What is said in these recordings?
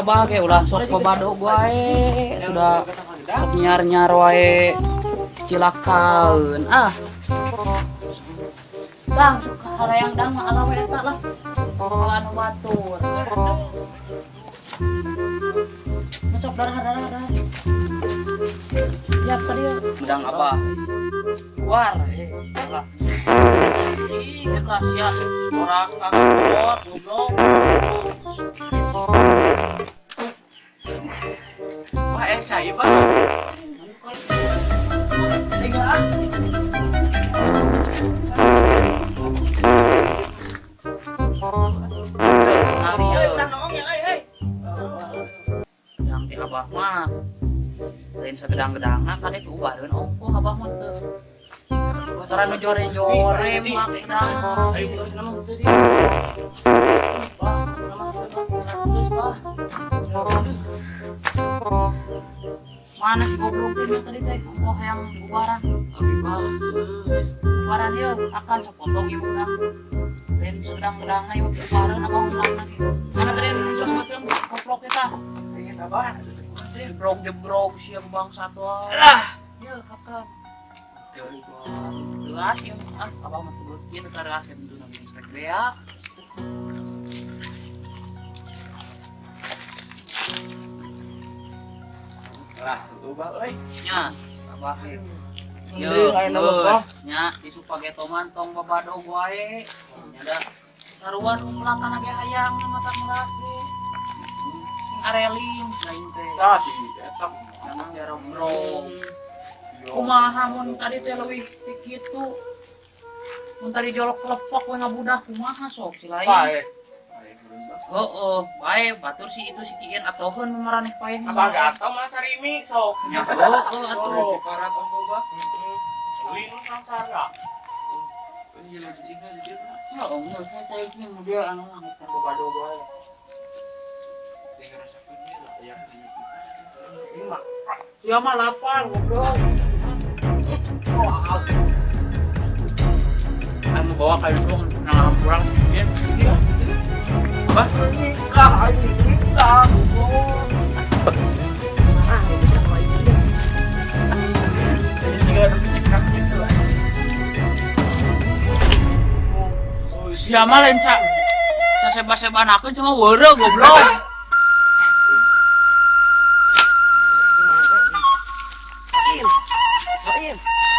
Abah ge ulah sok babadog wae, sudah sok nyar-nyar wae cilakaeun ah. Tah, sok harayang dang mah ala we eta lah. Ala anu batur. Masuk darah darah darah. Ya ka dieu. Medang abah. War, lah. Ih, sia borak kakot goblok. Wah, cai, Pak. Tinggal ah. Yang ti abah mah lain sagedang-gedangna kade ubareun ongkoh abah mah teu. Tara nu jore-jore mah gedang. Ayo geus nama teu di. Bah, nama teu, bah. Mana si goblok teh tadi teh ongkoh yang ubaran. Abi bah. Ubaran ieu akan sok potong ieu gedang. Lain sagedang-gedangna ieu ubareun abah ulangna ge. Mana tadi nu disebutkeun goblok eta? Ingin abah. Jebrok jebrok sia bangsat wae. Lah. Ya kakak. Jelas ya, ah abah mah teu beuki teu kareas ya tentu nami geus rek beak. Lah, ubah euy. Nya, abah ge. Yo, geus nya di supagetoman tong babadog wae. Nya da sarua nu melakan ge hayang mata melak ge. Sing areling lain teh. Tah si eta Memang jarobrog. Kumaha mun tadi teh leuwih ti kitu. Mun tadi jolok lepok we ngabudah kumaha sok si lain. Pae. Heeh, bae batur si itu si Kiin atoheun maraneh paeh. Abah ge atau mah sarimi sok. Nya heeh atuh. Oh, karat ongkoh bah. Heeh. Euy nu sangsara. Heeh, geus teh ieu model anu mah geus babadog wae. Sia mah lapar goblok. Anu bawa kayu dong nang pulang ya. Bah, Nikah aing nikah goblok. ini juga ada pecekak gitu lah. Sia mah lain sa saseba-sebanakeun cuma weureuh goblok.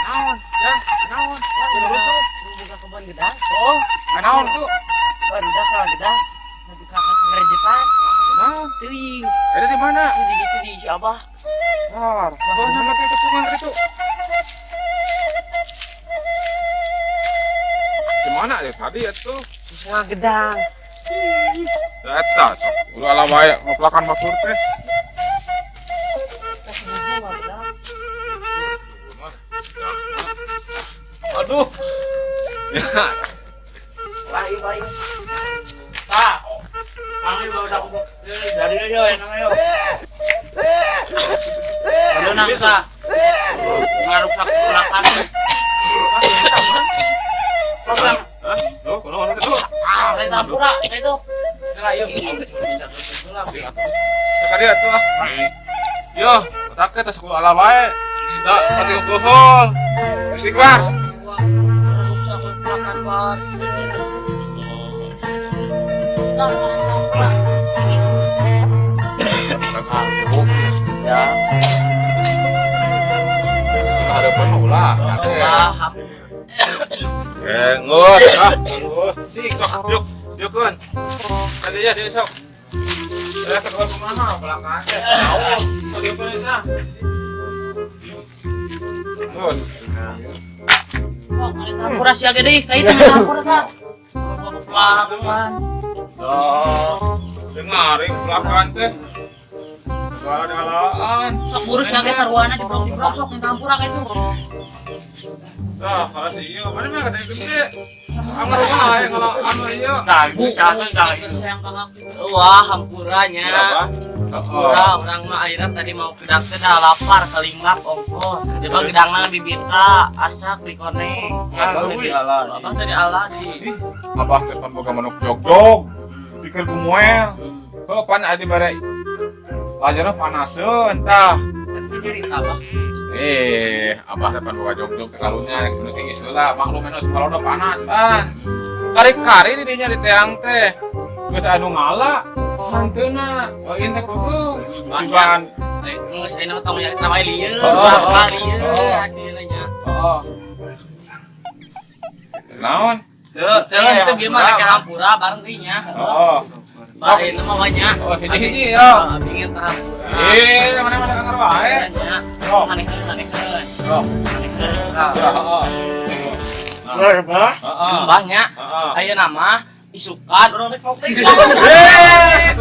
Naon? Ya, naon? Buka kebun gedang. Oh, naon tuh? Baru dah kalau gedang. Nanti kakak ngerejetan. Naon? Teuing. Ada di mana? Itu di gitu di si Abah. Sar, bawa sama teh tepungan itu. Di mana ya tadi ya tuh? Setengah gedang. Eta sok udah ala wae ngoplakan batur teh. Aduh. Ya, Wah, iya, baik. Tah. Panggil bawa dak dari aja ya namanya yo. Aduh nangsa. Ngarusak pelakan. Program hah? Loh, kunaon itu? lain sampura itu. Lah, yuk. Sekali atuh ah. Yo, otaknya tas ku ala wae. Da, pati alkohol. Istighfar. Ngarusak pelakan banget. Tah, lain sampura. Ya. Harapan mah ulah. Ade. Wah, Eh, ngus, ah, ngus. Cik, sok, yuk, yukun. Tadi ya, dia sok. Eh, ke kumaha pelakan teh. Tahu, sok yukun eta. Ngus. Sok lain sampura sia ge deui, ka itu lain sampura tah. Pelakan. Dah, dengaring pelakan teh. Segala dalaan. Sok buru sia ge sarwana dibrok-dibrok sok lain sampura ka itu. Dah, kalau si iyo, mana mah ada gede. Anggar wae kalau anu ieu. Nah, itu siapa Sayang kakak gitu. Wah, hampuranya. Apa? Hampura, orang mah akhirnya tadi mau gedang teh dah lapar kelinglap ongkoh. Coba gedangna bibita asak di koneng. Abah tadi ala. Abah tadi ala di. Ih, abah teh pan boga manuk jog-jog. Dikeun ku moel. Heuh, pan adi bare Lajana panaseun tah. Eta nyarita Bah. Eh, abah depan bawa jog-jog ke kalunya, nu tiis heula, maklum anu sumalodo panas pan. Kari-kari di dinya di teang teh. Geus anu ngala, santeuna, wain teh kudu. Tujuan Geus ayeuna mah tong nyarita wae lieur. Oh, Bah, lieur oh. hasilna nya. Oh. Naon? Teu, teu bieu mah rek hampura bareng deui nya. Oh. Bah, ayeuna mah banyak. Oh, hiji-hiji ya. Abi ingin hampura. Eh, mana-mana anger wae. Nya. Oh. Manehkeun, manehkeun. Oh. Manehkeun. Heeh. Bah. Heeh. Bah nya. Heeh. Ayeuna mah isukan urang rek voting. Eh,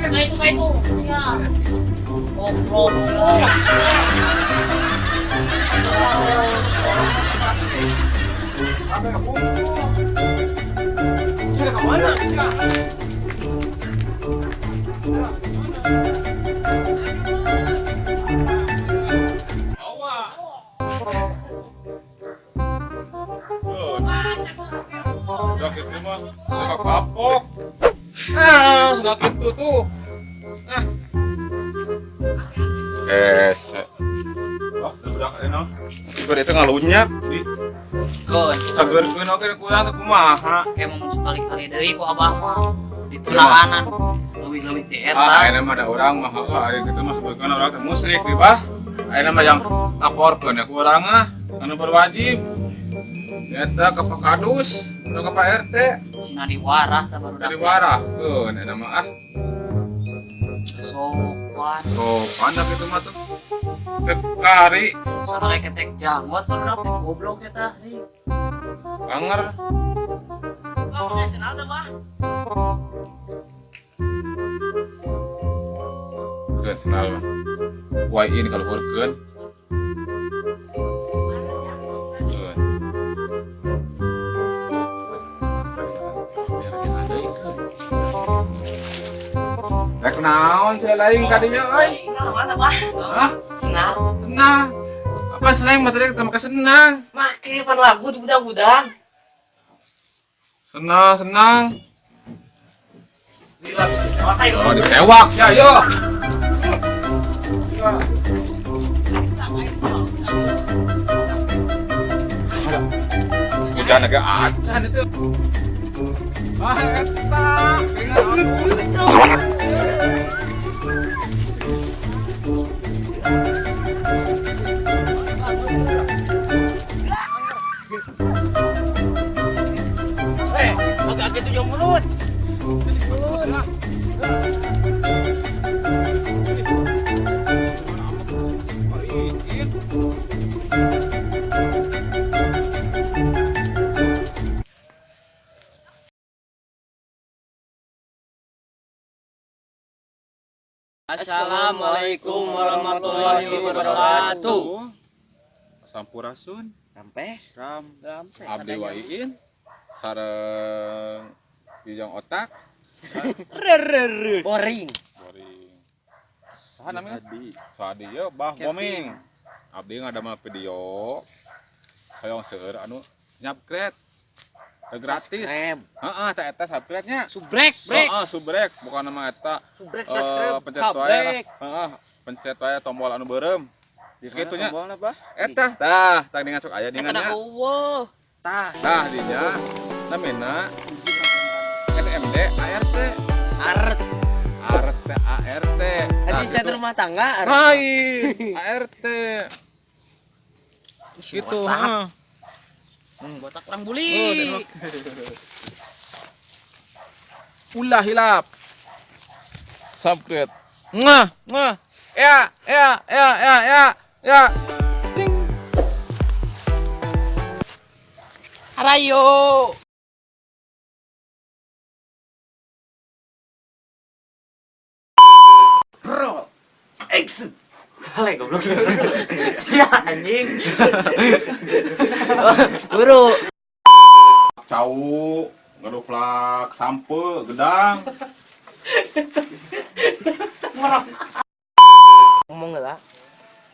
Nah itu kayak itu. Ya. Goblok. Sudah kemana? Udah gitu mah, suka kapok. Ah, sudah gitu tuh. Ah. Es. Oh, udah enak. Tiba itu ngalunyak di Keun. sageurkeun oge kurang teh kumaha. Kayak mau sekali-kali deui ku abah mah. Ditulahanan leuwih-leuwih ti Ah, eta. ayeuna mah ada urang mah heuh ari kitu mah sebutkeun urang teh musyrik di bah. Ayeuna mah yang laporkeun ya ku urang ah, anu berwajib. Eta ke Pak Kadus atau ke Pak RT Sina diwarah tah baru dari warahkeun ayeuna mah ah. Sopan. Sopan dah kitu mah tuh. Teu kari Sama kayak ketek janggot baru teh goblok eta sih. anger. Bah, nasional teh, Bah. Keun senal mah. Wai ini kalau keun. Keun. Rek naon saya lain kadinya euy? Senang mana, Bah? Hah? Senang. Senang. Apa senang materi ketemu kesenang? Make pan lagu di gudang-gudang. Senang, senang. Di lagu Oh, ditewak ya, yo. Hujan agak acan itu. Ah, eta. Keringan aku. Eh, agak-agak tujuh mulut. Assalamualaikum warahmatullahi wabarakatuh. Sampurasun, Rampes. Ram, Rampes. Abdi Waiin, sareng Bijang Otak, Boring. Boring. Saha namanya? Sadi ye Bah Boming. Abdi ngadamel video hoyong seueur anu nyubscribe. Gratis. Heeh, tah eta subscribe-nya. Subrek, brek. Heeh, subrek bukan nama eta. Subrek, Eh, pencet wae lah. Heeh, pencet wae tombol anu beureum. Kitu nya. Eta tah, tah dengan sok aya Eta da dingannya. eueuh. Tah. Tah dinya namina SMD ART. Art. ART ART. Nah, Asisten gitu. rumah tangga. Art. Hai, ART. Gitu, heeh. Botak orang Oh, buli. Ulah hilap. Subscribe. Ngah, ngah. Ya, ya, ya, ya, ya, ya. Ding. Arayo. Action. Kale goblok. Sia anjing. Buru. Cau, ngaduplak sampe, gedang. Ngomong lah.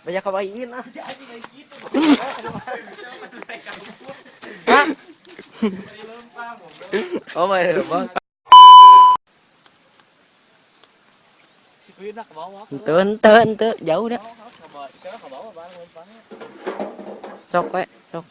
Banyak kawain ah. Hah? Oh, my God. Duitna ke bawah. Henteu, henteu, henteu, jauh dah. Ke bawah, ke bawah bareng lempangnya. Sok we, sok.